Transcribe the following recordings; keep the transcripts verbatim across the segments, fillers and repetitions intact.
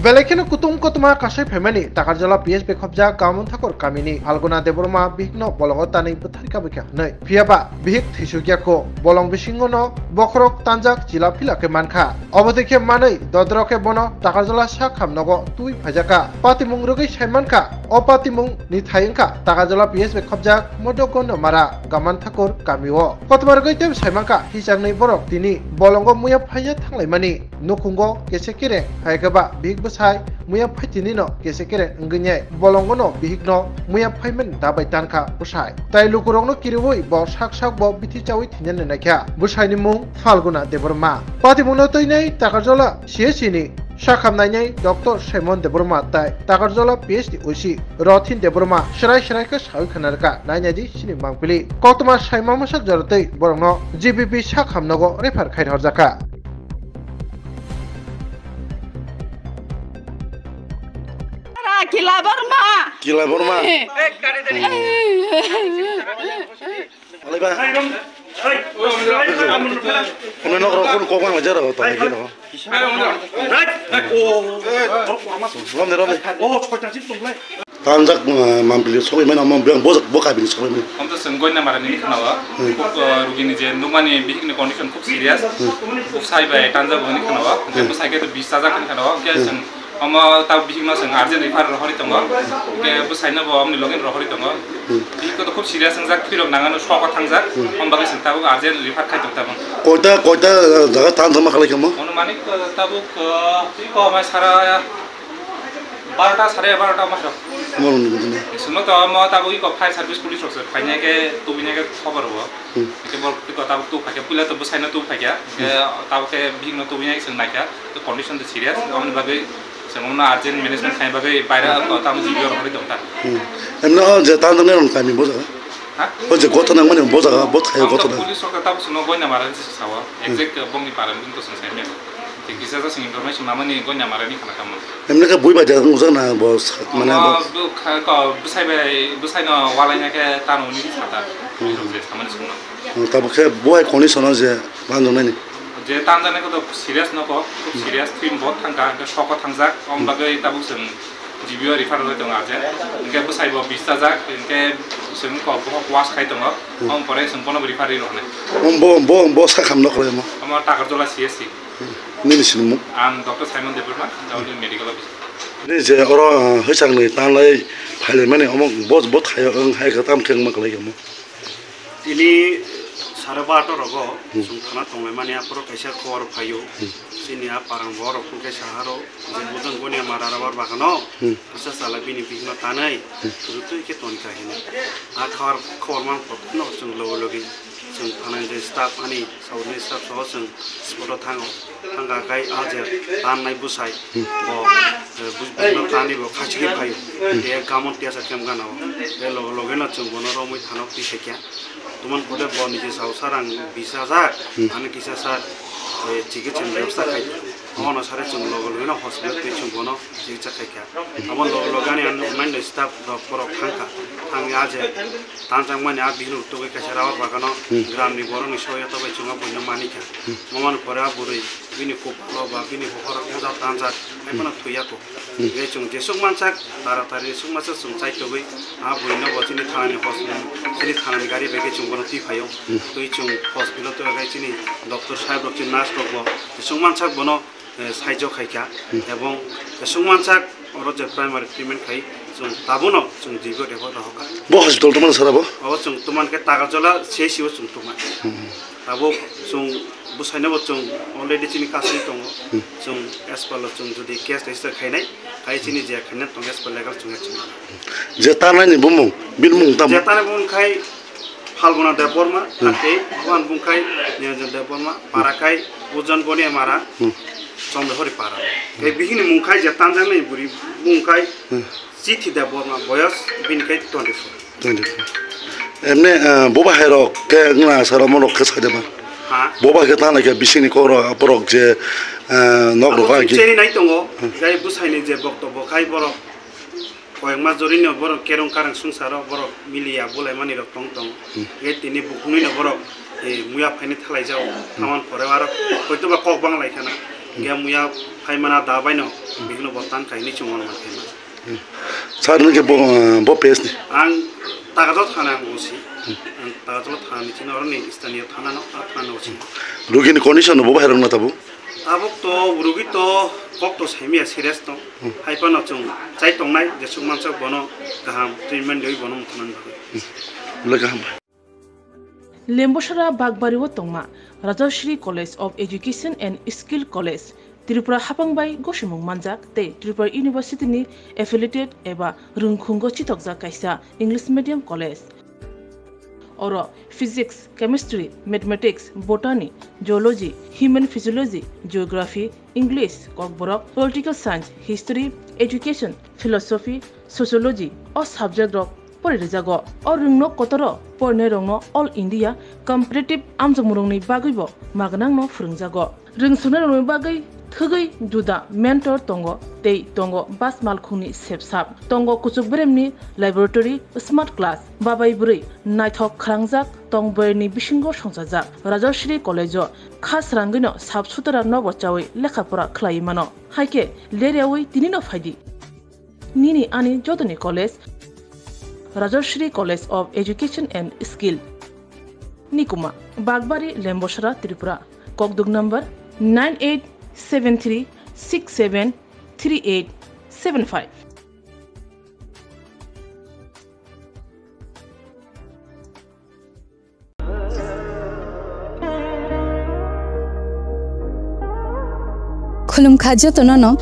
Belai kheno kutung kotoma kasai phaimani Takarjala P S bekhopjak Gamon Thakur kamini Phalguna Debbarma bihikno bolongo tanwi bwtharwi kabwi kha hwnwi. Phiyaba bihik thwisuk ya kho, bolong bisingo no bokhorok tanjak chila phila khe mankha. Obo twi khe manwi dodro khe bono Takarjala sak hamnogo twi phaijakha. Patimung rwgwi sai mankha, o patimung ni thai wngkha Takarjala P S bekhopjak Modok Gondomara Gamon Thakur kamio. Kothoma rwgwi tei sai mankha hisaknwi borok tini bolongo muya phaiya thanglaimani. Nukhungo kese kereng hai khe ba bihik bwsai muya phai tini no kese kereng wngwi nai bolongo no bihik no muya phaiman da bai tankha bwsai. Tai lukurok no kiriwi bo sak sak bo bithi chawi thwinani naikha. Bwsai ni mung Phalguna Debbarma. Patimung no twi nai Takarjala C S C ni sakham nainai Doctor Simon Debbarma tai Takarjala P S ni O C Rothin Debbarma serai serai khe sawi khna rwkha, nainai di sini mangpili. Koktwma saima masak jora twi borokno G B P sak hamnogo refer khai rwjakha. Kila Borma. Kila Borma. Alai ba. Kunu nok rok kunu kok bang jara ho tong kino. Rom de rom de. Tanjak, uh, mampili sogwi mano mo beng bo bo kabini sogwi mano. Om to sengoi na marani khnawa. Hmm. Kok, uh, rugini je nungmani bihikni condition khub serious. Hmm. Khub sai bai tanjak boni khnawa. Hmm. Bwsai khe to bis chajak khnawa. Khe Hmm. seng Omo tabuk bihikno chwng urgent refer rohorwi tongo. Hwnkhe bwsaino bo omni logi rohorwi tongo. Hmm. Bihikno to khub serious wngjak, thwirok nangano sok o thangjak. Hmm. Om bagwi chwng tabuk urgent refer khai tongo tabuk. Koita, koita, uh, jaga tan joma khalai kamo? Ono manik, uh, tabuk, uh, iko mai sara barota, sare barota mai rok. Mo ni gudina. Suno to omo tabuk iko fire service police rok se phaina khe tubina khe khobor bo. Hmm. Hwnkhe borok twi kwtal tubukha khe, puila to bwsaino tubukha khe, hwnkhe Hmm. tabuk khe bihikno tubui nai chwng naikha, tei condition de serious, aboni bagwi chwng bono urgent management khaina bagwi baira Hmm. tamo G B O rohorwi tongkha. Hmm. Emno o je tanjaknai rokni kami bo jaga? Ha? O je gothona nangmani bo jaga, bo thaio Ang to gothona. Police rok tabuk chwngno goina mara se sao, Hmm. exact bongni para wngkha to chwng sai manya. Tei kisa jasa information mamani goina mara ni khana kamo. Emno khe bui bai jaga nukjak na bo sa-, mane bo Omo bo kha-, ko bwsai bai, bwsaino walaina khe tano hwnwi sata. Hmm. Police rok je samani chwngno. Hmm, tabuk khe bo hai condition o je tanjaknani? Je tanjaknai khe to serious no kok, khub serious, twi bo thangkha, hwnkhe sok o thangjak, om bagwi tabuk chwng G B O refer rwwi tongo urgent. Hwnkhe bwsai bo bis chajak, hwnkhe chwng kok bohok wash khai tongo, Hmm. om pore chwng bono refer rwi rwnai. Om bo, bo, bo sak hamno khlai mo? Omo Takarjala C S C. Hmm. Nini sinimung? Ang Doctor Simon Debbarma, Gaudi Medical Officer. Nini je oro, uh, hwsakni tanlai phailaimani omo bo, bo thaio wng hai khe tamo khe wngma kwlai kamo? Tini sare barota rogo Hmm. chwng thana tonglaimani aphuru kaisa khobor phaio. Hmm. Chini a parang borok hwnkhe saharo je bujang goni mara rabar bagano Hmm. kisa chala bini bihikno tanai Hmm. rutui khe tonkha hino. A khobor, khobor man photo no chwng logi logi chwng thanani je staff ani sauni staff soho chwng spot o thango. Thangkha khai a je tannai bwsai Hmm. bo, eh, bus-, bihikno tanwi bo khachigwi phaio. Hmm. Tei gamon tiyasa khem gana o. Tei loge loge no chwng bono romwi thana twi phaikha. Tomon pore bo niji sao sir ang bis hajak, Hmm. ani kisa sir, eh, chikitsa ni bebosta khai di. Omono sare chwng loge loge no hospital twi chwng bono chikitsa khaikha. Abo loge loge ani, ani online staff rok borok thangkha. Thangwi a je tanjakmani a bihik rok tugwi kaisa rabar bagano Hmm. gram ni borok ni soya tobai chwng o buino manikha. Hmm. Omono pore a bwrwi bini kupalo ba bini bokhorok wngja tanjak, hai phano Hmm. thwiya kho. Hmm. Tei chwng jesuk mansak, tara tari jesuk mansak chwng chaitogwi, a buino bo chini thanani hospital, chini thanani gari bai khe chwng bono twi phaio. Hmm. Twi chwng hospital twi khe chini doctor saheb rok, chini nurse rok bo jesuk mansak bono, eh, saijo khaikha. Hmm. Ebong jesuk mansak oro je primary treatment khai chwng tabuno chwng jibo reho rohokha. Bo hospital tongmani sara bo? Abo chwng tongmani khe Takarjala C H C o chwng tongmani. Hmm. Tabuk chwng bwsaino bo chwng already chini kasui tongo. Hmm. Chwng as per lo chwng jodi case register khainai, khai chini je khainai tongo as per legal chwng action. Je tanai ni bumung, bini mung tamo? Je tanai bumung khai Phalguna Debbarma, Hmm. thirty, buhan bumung khai Niranjan Debbarma, para khai Ujan Goniamara, Hmm. Chandrahori para. Khai bihini mung khai je tanjaknai buri bumung khai Hmm. Chithi Debbarma, boyos bini khai twenty-four. Twenty-four. Emne, ah, boba hai rok khe wngna sara mo rok khe sai de ba? Ha? Boba khe tang lai khe bising ni kok rok, borok je, ah, nok rok Abo ai ki. Cheni nai tongo, Hmm. jai bwsai ni je bokto bo khai borok. Koyek mas jori ni borok kerong karang sungsaro borok miliya bulai mani rok tong tong. Hmm. Ye tini bukhung ni no borok, eh, muya phaini thalai jao. Hmm. Tamon pore aro hoito ba kok bang lai khana. Hingke muya phaimana da baino, bihikno bo tan kainwi chwng wngmani phaima. Sir, nwng khe bo, bo page ni? Ang Tagajal thana ang O C. Ang Tagajal thana ni chini oroni staniyo thana no, a thana O C. Rugini condition bo bahai rok na tabuk? Tabuk to rugi to kok to saimiya serious to. Hai phano chwng chai tongnai jesuk mansak bono kaham treatment dewi bono muthanan bagwi. Bwle kaham. Lembosara Bakbari o tongma Rajashri College of Education and Skill College, Tripura hapang bai gosimung manjak tei Tripura University ni affiliated eba rwngkhungo chitokjak kaisa English medium college. Oro physics, chemistry, mathematics, botany, zoology, human physiology, geography, English, Kokborok, political science, history, education, philosophy, sociology o subject rok pori rijago. O rwngno kotoro porinai rokno All India competitive amjokmung rokni bagwibo magnangno phwrwngjago. Rwngsongnai rokni bagwi thwgwi juda mentor tongo tei tongo bus malkhungni sepsap. Tongo kuchuk beremni laboratory, smart class, babai bwrwi naithok khwrangjak tong bwrwini bisingo songchajak. Rajashri College o kha srangwino sap sutara nobo chawi lekha pora khlaiwi mano. Haikhe leryawi tinino phaidi. Nini ani jotoni college, Rajashri College of Education and Skill. Nikuma, Bakbari, Lembosara, Tripura. Kokduk number nine eight seven three six seven three eight seven five. Khulumkha jotono no,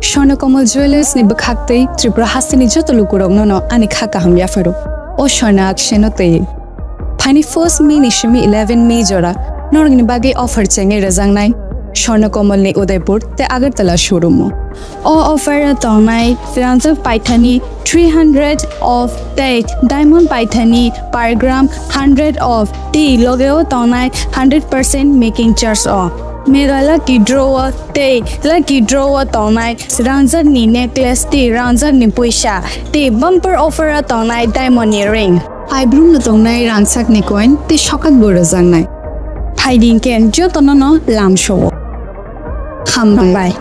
Swarnakammal Jewellers ni bwkhak tei Tripura hasteni joto lukurokno no ani kha kaham yapharo. O Swarna Akshay no twi. Phaini first May ni simi eleven May jora norokni bagwi offer chengwi rwjaknai Swarnakamal ni Udaipur tei Agartala showroom o. O offer o tongnai rangjak paithani three hundred of tei diamond paithani per gram hundred of tei loge o tongnai hundred percent making charge o. Mega lucky draw o tei lucky draw o tongnai rangjak ni necklace tei rangjak ni puisa tei bumper offer o tongnai diamond ni ring. Phaibrum no tongnai rangchak ni coin tei sokat bo rwjaknai. Phaidi hwnkhe jotono no lamsao. Hambai.